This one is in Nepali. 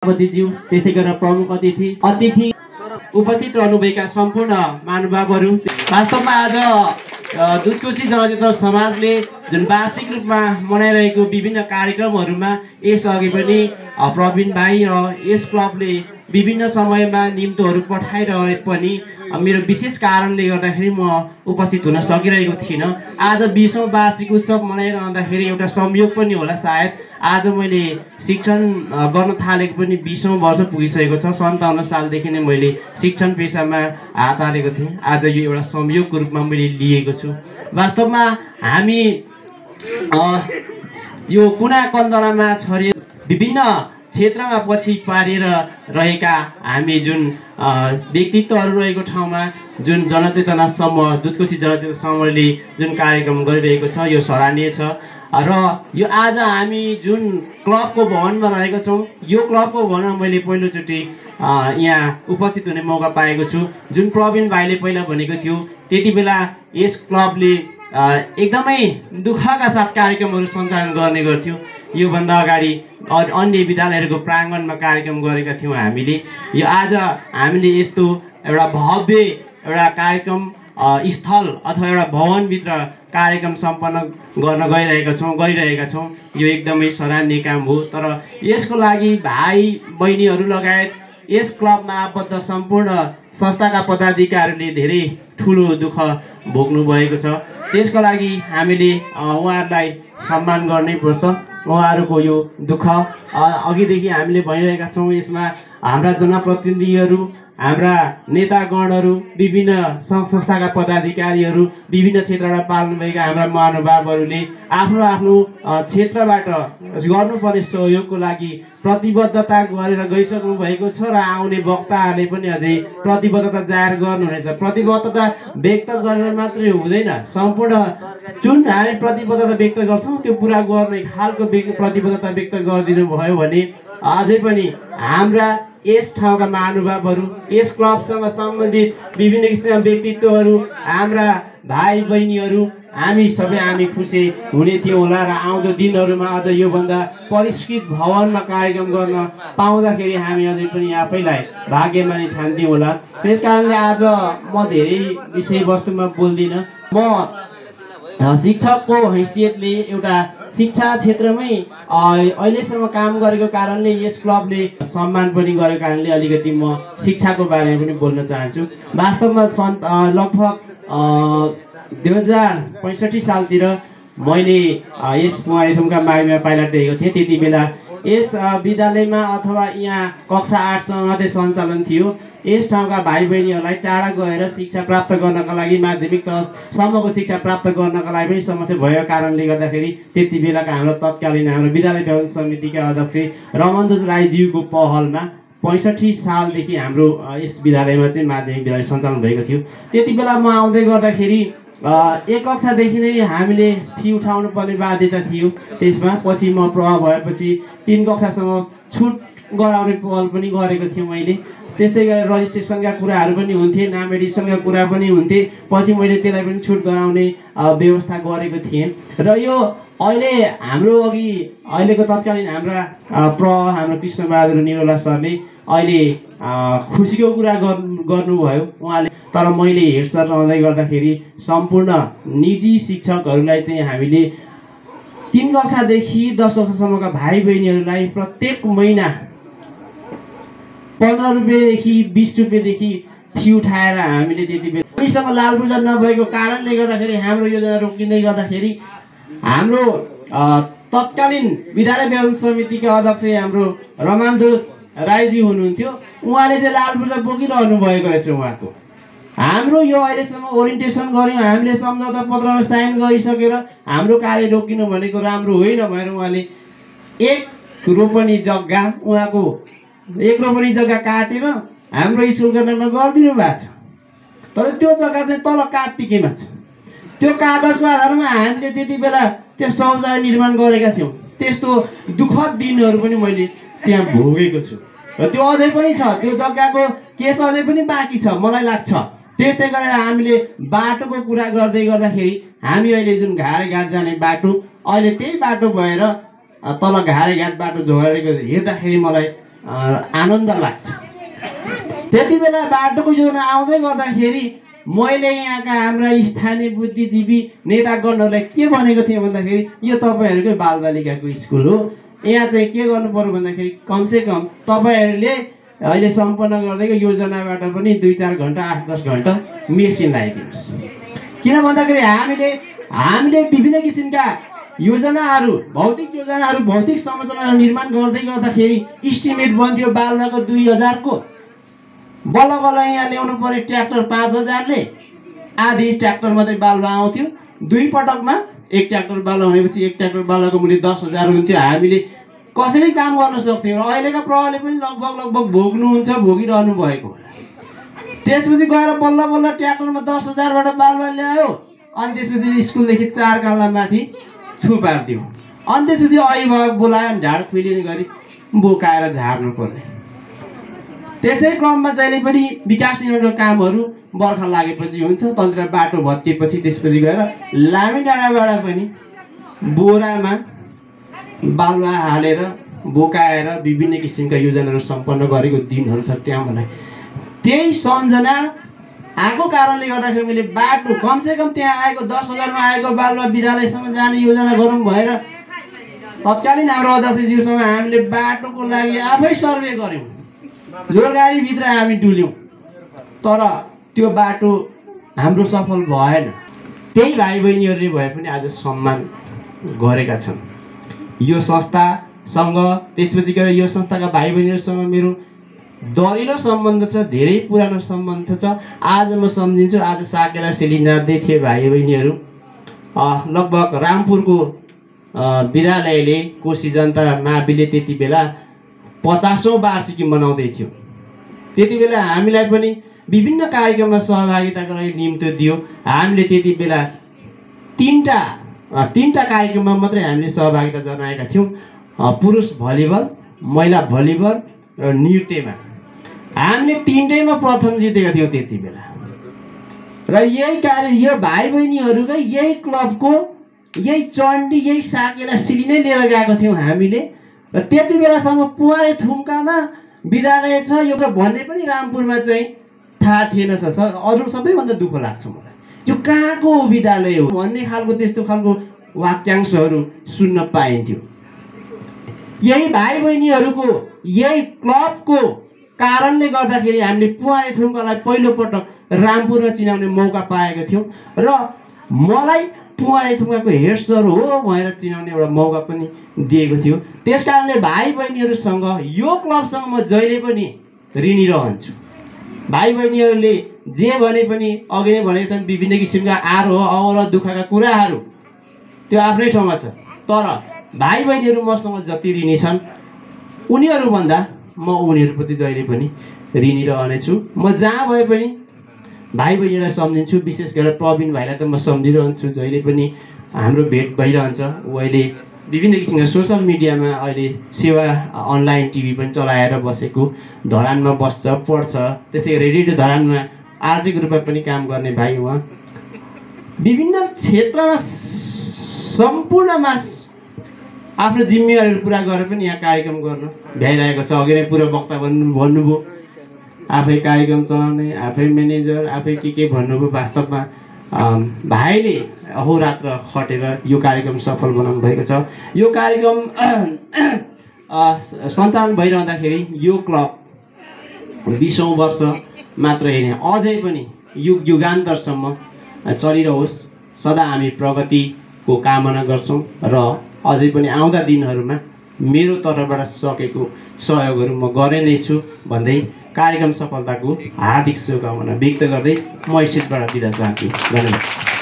सभापतिज्यू त्यस्तै गरेर प्रमुख अतिथि उपस्थित रहनुभएका सम्पूर्ण महानुभावहरू, वास्तवमा आज दुधकोशी जनचेतना समाजले जुन वार्षिक रूपमा मनाइरहेको विभिन्न कार्यक्रमहरूमा यसअघि पनि प्रवीण भाइ र यस क्लबले विभिन्न समयमा निम्तोहरू पठाइरहे पनि मेरो विशेष कारणले गर्दाखेरि म उपस्थित हुन सकिरहेको थिइनँ। आज 20औं वार्षिक उत्सव मनाइरहँदाखेरि एउटा संयोग पनि होला सायद, आज मैले शिक्षण गर्न थालेको पनि 20औं वर्ष पुगिसकेको छ। 57 सालदेखि नै मैले शिक्षण पेसामा हात हालेको थिएँ। आज यो एउटा संयोगको रूपमा मैले लिएको छु। वास्तवमा हामी यो कुना कन्दरामा छरिए विभिन्न क्षेत्रमा पछि पारेर रहेका हामी जुन व्यक्तित्वहरू रहेको ठाउँमा जुन जनचेतना समूह, दुधकोशी जनचेतना समूहले जुन कार्यक्रम गरिरहेको छ यो सराहनीय छ। र यो आज हामी जुन क्लबको भवनमा रहेका छौँ, यो क्लबको भवनमा मैले पहिलोचोटि यहाँ उपस्थित हुने मौका पाएको छु। जुन प्रवीण भाइले पहिला भनेको थियो, त्यति बेला यस क्लबले एकदमै दुःखका साथ कार्यक्रमहरू सञ्चालन गर्ने गर्थ्यो। योभन्दा अगाडि अन्य विद्यालयहरूको प्राङ्गणमा कार्यक्रम गरेका थियौँ हामीले। यो आज हामीले यस्तो एउटा भव्य एउटा कार्यक्रम स्थल अथवा एउटा भवनभित्र कार्यक्रम सम्पन्न गर्न गरिरहेका छौँ। यो एकदमै सराहनीय काम हो। तर यसको लागि भाइ बहिनीहरू लगायत यस क्लबमा आबद्ध सम्पूर्ण संस्थाका पदाधिकारीहरूले धेरै ठुलो दुःख भोग्नु भएको छ। त्यसको लागि हामीले उहाँहरूलाई सम्मान गर्नै पर्छ। उहाँहरूको यो दुःख अघिदेखि हामीले भनिरहेका छौँ। यसमा हाम्रा जनप्रतिनिधिहरू, हाम्रा नेतागणहरू, विभिन्न सङ्घ संस्थाका पदाधिकारीहरू, विभिन्न क्षेत्रबाट पाल्नुभएका हाम्रा महानुभावहरूले आफ्नो आफ्नो क्षेत्रबाट गर्नुपर्ने सहयोगको लागि प्रतिबद्धता गरेर गइसक्नु भएको छ र आउने वक्ताहरूले पनि अझै प्रतिबद्धता जाहेर गर्नुहुनेछ। प्रतिबद्धता व्यक्त गरेर मात्रै हुँदैन, सम्पूर्ण जुन हामी प्रतिबद्धता व्यक्त गर्छौँ त्यो पुरा गर्ने खालको प्रतिबद्धता व्यक्त गरिदिनु भयो भने अझै पनि हाम्रा यस ठाउँका महानुभावहरू, यस क्लबसँग सम्बन्धित विभिन्न किसिमका व्यक्तित्वहरू, हाम्रा भाइ बहिनीहरू, हामी खुसी हुने थियौँ होला। र आउँदो दिनहरूमा अझ योभन्दा परिष्कृत भवनमा कार्यक्रम गर्न पाउँदाखेरि हामी अझै पनि आफैलाई भाग्यमानी ठान्थ्यौँ होला। त्यस कारणले आज म धेरै विषयवस्तुमा बोल्दिनँ। म शिक्षकको हैसियतले एउटा शिक्षा क्षेत्रमै अहिलेसम्म काम गरेको कारणले यस क्लबले सम्मान पनि गरेको कारणले अलिकति म शिक्षाको बारेमा पनि बोल्न चाहन्छु। वास्तवमा लगभग 2065 सालतिर मैले यस एफएमका माइमा पाइलट दिएको थिएँ। त्यति बेला यस विद्यालयमा अथवा यहाँ कक्षा 8सम्म मात्रै सञ्चालन थियो। यस ठाउँका भाइ बहिनीहरूलाई टाढा गएर शिक्षा प्राप्त गर्नका लागि, माध्यमिक तहसम्मको शिक्षा प्राप्त गर्नका लागि पनि समस्या भएको कारणले गर्दाखेरि त्यति बेलाका हाम्रो तत्कालीन हाम्रो विद्यालय व्यवस्था समितिका अध्यक्ष रमनदोज राईज्यूको पहलमा 65 सालदेखि हाम्रो यस विद्यालयमा चाहिँ माध्यमिक विद्यालय सञ्चालन भएको थियो। त्यति बेला म आउँदै गर्दाखेरि एक कक्षादेखि नै हामीले फी उठाउनु पर्ने बाध्यता थियो। त्यसमा पछि म प्रभाव भएपछि 3 कक्षासम्म छुट गराउने पहल पनि गरेको थिएँ मैले। त्यस्तै गरेर रजिस्ट्रेसनका कुराहरू पनि हुन्थे, नाम एडिसनका कुरा पनि हुन्थे। पछि मैले त्यसलाई पनि छुट गराउने व्यवस्था गरेको थिएँ। र यो अहिले हाम्रो अहिलेको तत्कालीन हाम्रा हाम्रो कृष्णबहादुर निरोला सरले अहिले खुसीको कुरा गर्नुभयो उहाँले। तर मैले हेड सर रहँदै गर्दाखेरि सम्पूर्ण निजी शिक्षकहरूलाई चाहिँ हामीले 3 कक्षादेखि 10 कक्षासम्मका भाइ बहिनीहरूलाई प्रत्येक महिना 15 रुपियाँदेखि 20 रुपियाँदेखि फी उठाएर हामीले त्यति बेला हामीसँग लालबुर्जा नभएको कारणले गर्दाखेरि हाम्रो योजना रोकिँदै गर्दाखेरि हाम्रो तत्कालीन विद्यालय व्यवस्था समितिका अध्यक्ष हाम्रो रमानदोज राईजी हुनुहुन्थ्यो। उहाँले चाहिँ लालबुर्जा बोकिरहनु भएको रहेछ उहाँको। हाम्रो यो अहिलेसम्म ओरिएन्टेसन गऱ्यौँ, हामीले सम्झौता पत्रमा साइन गरिसकेर हाम्रो कार्य रोकिनु भनेको राम्रो होइन भनेर उहाँले 1 रोपनी जग्गा उहाँको 1 रोपनी जग्गा काटेर हाम्रो स्कुलको नाममा गरिदिनु भएको छ। तर त्यो जग्गा चाहिँ तल कार्तिकेमा छ। त्यो कागजको आधारमा हामीले त्यति बेला त्यो शौचालय निर्माण गरेका थियौँ। त्यस्तो दुःखद दिनहरू पनि मैले त्यहाँ भोगेको छु र त्यो अझै पनि छ। त्यो जग्गाको केस अझै पनि बाँकी छ मलाई लाग्छ। त्यस्तै गरेर हामीले बाटोको कुरा गर्दै गर्दाखेरि हामी अहिले जुन घारेघाट जाने बाटो अहिले त्यही बाटो भएर तल घारेघाट बाटो झरेको हेर्दाखेरि मलाई आनन्द लाग्छ। त्यति बेला बाटोको योजना आउँदै गर्दाखेरि मैले यहाँका हाम्रा स्थानीय बुद्धिजीवी नेतागणहरूलाई के भनेको थिएँ भन्दाखेरि यो तपाईँहरूकै बालबालिकाको स्कुल हो, यहाँ चाहिँ के गर्नु पर्यो भन्दाखेरि कमसेकम तपाईँहरूले अहिले सम्पन्न गर्दैको योजनाबाट पनि 2-4 घन्टा 8-10 घन्टा मेसिन लगाइदिनुहोस्। किन भन्दाखेरि हामीले विभिन्न किसिमका योजनाहरू भौतिक संरचनाहरू निर्माण गर्दै गर्दाखेरि इस्टिमेट बन्थ्यो बालुवाको 2000 को, बल्ल बल्ल यहाँ ल्याउनु पर्यो ट्र्याक्टर 5000ले, आधी ट्र्याक्टर मात्रै बालुवा आउँथ्यो। 2 पटकमा 1 ट्र्याक्टर बालुवा भनेपछि 1 ट्र्याक्टर बालुवाको मूल्य 10,000 हुन्थ्यो। हामीले कसरी काम गर्न सक्थ्यौँ। अहिलेका प्रहरीले पनि लगभग भोग्नुहुन्छ, भोगिरहनु भएको होला। त्यसपछि गएर बल्ल बल्ल ट्र्याक्टरमा 10,000बाट बालुवा ल्यायो, अनि त्यसपछि स्कुलदेखि 4 काल्ला माथि थुपारिदियो, अनि त्यसपछि अभिभावक बोलायो, ढाड फुलिने गरी बोकाएर झार्नु पर्ने। त्यसै क्रममा जहिले पनि विकास निर्माणका कामहरू बर्खा लागेपछि हुन्छ, तलतिर बाटो भत्किएपछि त्यसपछि गएर लामी डाँडाबाट पनि बोरामा बालुवा हालेर बोकाएर विभिन्न किसिमका योजनाहरू सम्पन्न गरेको दिनहरू छ। त्यहाँ मलाई त्यही सम्झना आएको कारणले गर्दाखेरि मैले बाटो कमसेकम त्यहाँ आएको 10,000मा आएको बालुवा विद्यालयसम्म जाने योजना गरौँ भएर तत्कालीन हाम्रो अध्यक्षज्यूसँग हामीले बाटोको लागि आफै सर्वे गऱ्यौँ, जोरगाडीभित्र हामी डुल्यौँ, तर त्यो बाटो हाम्रो सफल भएन। त्यही भाइ बहिनीहरूले भए पनि आज सम्मान गरेका छन् यो संस्थासँग। त्यसपछि गएर यो संस्थाका भाइ बहिनीहरूसँग मेरो दरिलो सम्बन्ध छ, धेरै पुरानो सम्बन्ध छ। आज म सम्झिन्छु, आज साकेला सेलिनार्दै थिए भाइ बहिनीहरू। लगभग रामपुरको विद्यालयले कोशी जनता माविले त्यति बेला 50औं वार्षिकी मनाउँदै थियो। त्यति बेला हामीलाई पनि विभिन्न कार्यक्रममा सहभागिताको लागि निम्तो दियो। हामीले त्यति बेला तीनटा कार्यक्रममा मात्रै हामीले सहभागिता जनाएका थियौँ, पुरुष भलिबल, महिला भलिबल र नृत्यमा। हामीले तीनटैमा प्रथम जितेका थियौँ त्यति बेला। र यो भाइ बहिनीहरूकै यही क्लबको यही चण्डी यही साकेला सिली नै लिएर गएको थियौँ हामीले। र त्यति बेलासम्म पुवारे थुम्कामा विद्यालय छ यो भन्ने पनि रामपुरमा चाहिँ थाहा थिएन। अरू सबैभन्दा दुःख लाग्छ मलाई, यो कहाँको विद्यालय हो भन्ने खालको त्यस्तो खालको वाक्यांशहरू सुन्न पाइन्थ्यो। यही भाइ बहिनीहरूको यही क्लबको कारणले गर्दाखेरि हामीले पुवारे थुम्कालाई पहिलोपटक रामपुरमा चिनाउने मौका पाएका थियौँ र मलाई पुवारे थुम्काको हेड सर हो भनेर चिनाउने एउटा मौका पनि दिएको थियो। त्यसकारणले भाइ बहिनीहरूसँग यो क्लबसँग म जहिले पनि ऋणी रहन्छु। भाइ बहिनीहरूले जे भने पनि अघि नै भनेका छन्, विभिन्न किसिमका आरोह अवरोह दुःखका कुराहरू त्यो आफ्नै ठाउँमा छ, तर भाइ बहिनीहरू मसँग जति ऋणी छन् उनीहरूभन्दा म उनीहरूप्रति जहिले पनि ऋणी रहनेछु। म जहाँ भए पनि भाइ बहिनीलाई सम्झिन्छु। विशेष गरेर प्रवीण भाइलाई त म सम्झिरहन्छु, जहिले पनि हाम्रो भेट भइरहन्छ। ऊ अहिले विभिन्न किसिमका सोसल मिडियामा अहिले सेवा अनलाइन टिभी पनि चलाएर बसेको, धरानमा बस्छ, पढ्छ। त्यसै गरी रेडियो धरानमा आर्थिक रूपमा पनि काम गर्ने भाइ। उहाँ विभिन्न क्षेत्रमा सम्पूर्णमा आफ्नो जिम्मेवारीहरू पुरा गरेर पनि यहाँ कार्यक्रम गर्न भ्याइरहेको छ। अघि नै पुरा वक्ता भन्नुभयो, आफै कार्यक्रम चलाउने, आफै म्यानेजर, आफै के भन्नुभयो। वास्तवमा भाइले अहोरात्र खटेर यो कार्यक्रम सफल बनाउनु भएको छ। यो कार्यक्रम सञ्चालन भइरहँदाखेरि यो क्लब 20औं वर्ष मात्र होइन, अझै पनि युगान्तरसम्म चलिरहोस्। सदा हामी प्रगतिको कामना गर्छौँ र अझै पनि आउँदा दिनहरूमा मेरो तर्फबाट सकेको सहयोगहरू म गर्ने नै छु भन्दै कार्यक्रम सफलताको हार्दिक शुभकामना व्यक्त गर्दै म स्टेजबाट बिदा चाहन्छु। धन्यवाद।